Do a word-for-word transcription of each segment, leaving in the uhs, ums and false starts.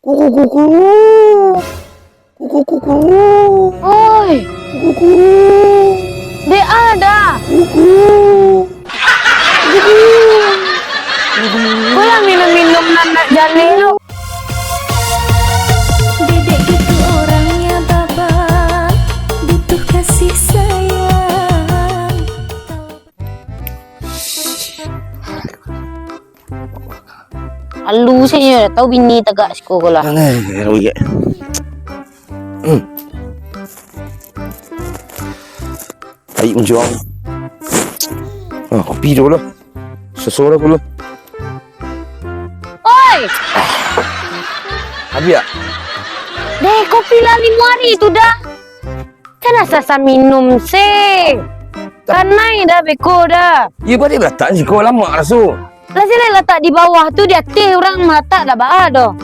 Kuku kuku. Kuku kuku. Oi. Kuku kuku. Dek ada. Kuku. Kuku. Pulang minum-minum nan nak jaleh tu. Dedek gitu orangnya, Baba, butuh kasih sayang. Alu sajo, tahu bini tagak siko ko lah. Aneh, rugiak. Hmm. Tarik mancuang. Ah, kopi tu lah. Susu lah pula. Oi! Habis tak? Deh, kopi lah limo hari tu dah. Kan asa-asa minum se. Kanai dah beko dah. Iyo, baliak balatak siko, lamak raso. Lah, siko latak di bawah tu, di ateh urang malatak dak baa doh.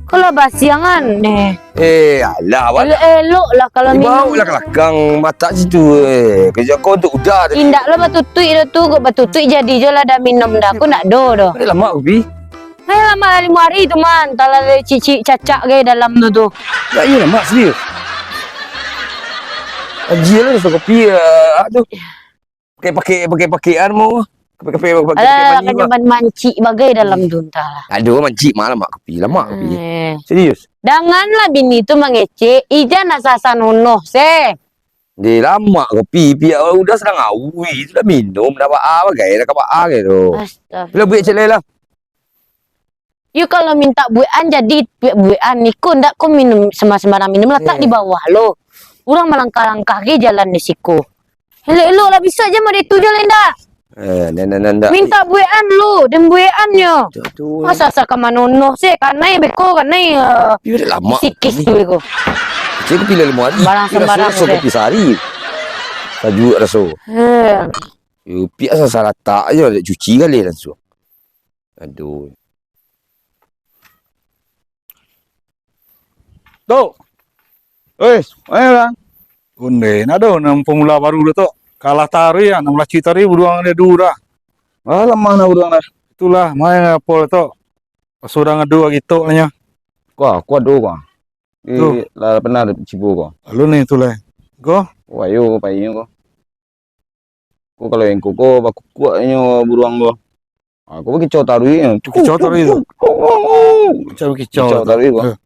Kalau basiangan, eh. Eh, alah, awak elok-elok lah kalau minum. Dibaok lah ka lakang, matak situ, eh. Kerja kau tu udah tadi. Indak lah batutuik dah tu, kok batutuik jadi jo lah dah minum dah. Aku ndak do doh. Ada lamak kopi? Eh, lamak lah limo hari tu, man. Talah cicik cacak ke dalam tu, tu. Ya, iyo lamak, serius. Ajia lah rasa kopi, ah, tu. Pakai, pakai, pakai, pakai anu. Pakai, pakai, pakai, alah, pakai lah, mandi, kan nyaman mancik bagai dalam tu, entahlah. Aduh, mancik mah lamak kopi, lamak kopi. Eh. Serius. Janganlah bini tu mangecek, ijan asa-asa nonoh se. Deh, lamak kopi, piak udah sadang awih, sudah minum, dah baa bagai, dah ka baa bagai tu. Astaga. Lah buek cek lai lah. Yo, kalau mintak buekan, jadi buekan. Iko ndak ko minum, sembarang-sembarang minum, latak di bawah lo. Urang malangkah-langkah ge jalan di siko. Elok-elok lah, bisa je mode tu jalan ndak? Eh, ndak, ndak, ndak. Mintak buekan lo, den buekan yo. Betul, betul. Masa asa ka manonoh se, kanai beko, kanai, eh, yo, dah lamak sikis tu beko. Cik, kopi lah limo hari. Sembarang-sembarang raso, raso kopi sehari. Sajuak raso. Eh. Yo, piak asa-asa latak aja, dak cuci kali langsung. Aduh. Tok. Wes, main urang. Onde, nado nan pemula baru tu, Tok. Kalah taruih, ah, nan malacik taruih, buruang dia dulu dah. Ah, lamah nah buruang dah. Itulah, main apo tu, Tok? Pas urang adu lagi Tok nyo. Wah, aku ado, wah. Di, lah pernah ado cibo ko. Lalu ni tu lah. Ko? Wah, yo, painyo ko. Ko kalau engko ko bakukuak inyo buruang ko. Ha, ko bakicau taruih. Bakicau taruih tu. Kicau bakicau. Kicau taruih ko. Eh.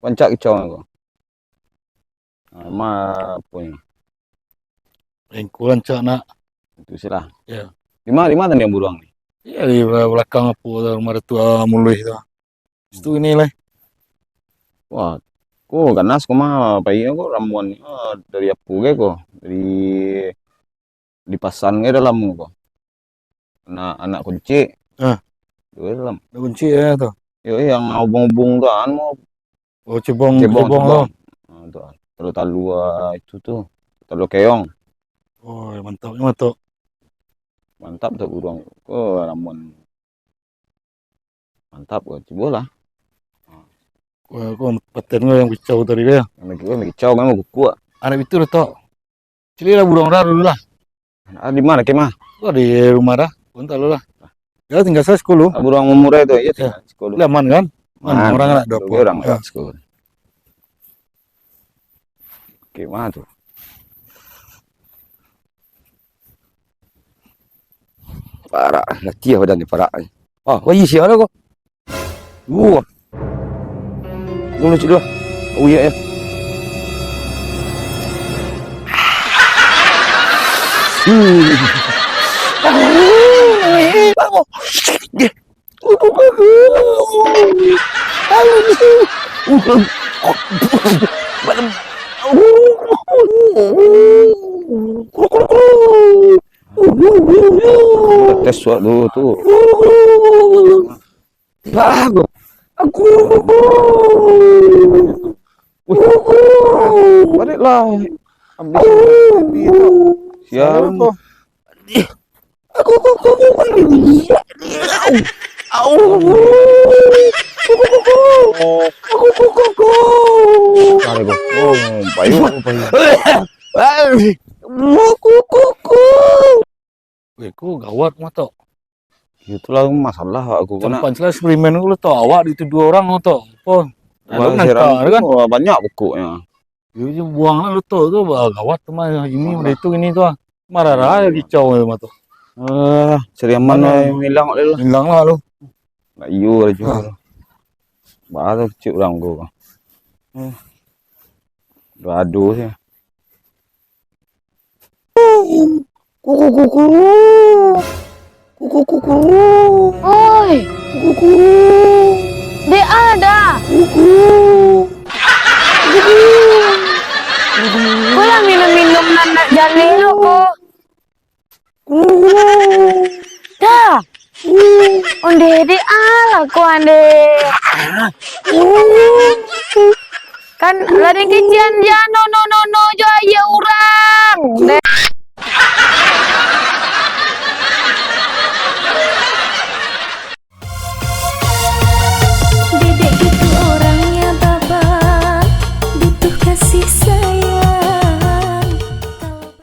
Rancak kicau ko. Ha, ma apo ni? Engko rancak nak. Itu silah. Ya. Di ma, di ma tandiang buruang ni? Ya, di balakang apo tu, rumah Datuk Mulih tu. Situ ini lai. Wah, ko ganas ko mah, pai ko ramuan ko dari apo ge ko? Dari, dipasan ge dalam ko. Anak, anak kuncik. Ah. Duo dalam. Anak kuncik ya tu. Yo, yang ubung-ubung tu, anu. Oh, cebong, cebong, cebong tu. Ah, tu. Talu-talu, ah, itu tu. Talu keong. Oh, mantap, mantap. Mantap tu buruang. Ko ramuan. Mantap ko, cubolah. Ko, ko paten ko yang kicau tadi ko, ya? Yang kicau, yang kicau memang kukuak. Anak itu dah tau. Cililah buruang dah dulu lah. Ah, di ma kemah? Ko di rumah dah. Ko entah lu lah. Ya, tinggal saya sepuluh. Ah, buruang mumurah tu, ya, tinggal sepuluh. Lah, aman kan? Aman, aman. Urang nak dua puluh. Urang nak sepuluh. Oke, ma tu? Parak, latiah badan ni parak ni. Ah, wah, isi ada ko. Wah. Dulu situ lah. Oh, iya, ya. Hmm. Tes suak dulu tu. Aku. Wih, baliklah. Habis kopi tu. Sial. Aku, aku, aku, aku, au. Au. Aku, aku, aku. Aku, aku, aku. Tarik, bro. Oh, payu, payu. Aku, aku, aku. Weh, ko gawat mah, Tok. Iyo, Lah masalah awak ko nak. Campan salah eksperimen tu letak awak di tu dua orang tu. Apa? Lalu Wah, nanta seram tu kan. Tu, wah, banyak pokoknya. Dia je buang lah letak tu, bah, gawat tu mah ini Ah. Dari tu ini tu. Marah-marah kicau tu mah tu. Ah, seriaman Mana? Lah hilang kok lah. Hilang lah lu. Nak iyo lah jual. Ah. Bahasa kecil orang ko. Eh. Gaduh sih. Kuku kuku. Kuku kuku. Oi, Kuku. dek ada. Kuku. Ko lah minum-minum nan nak jaleh lo ko. Kuku. Dah. Onde dek alah ko ande. Kan lah den kecian ja no no no no jo aia urang.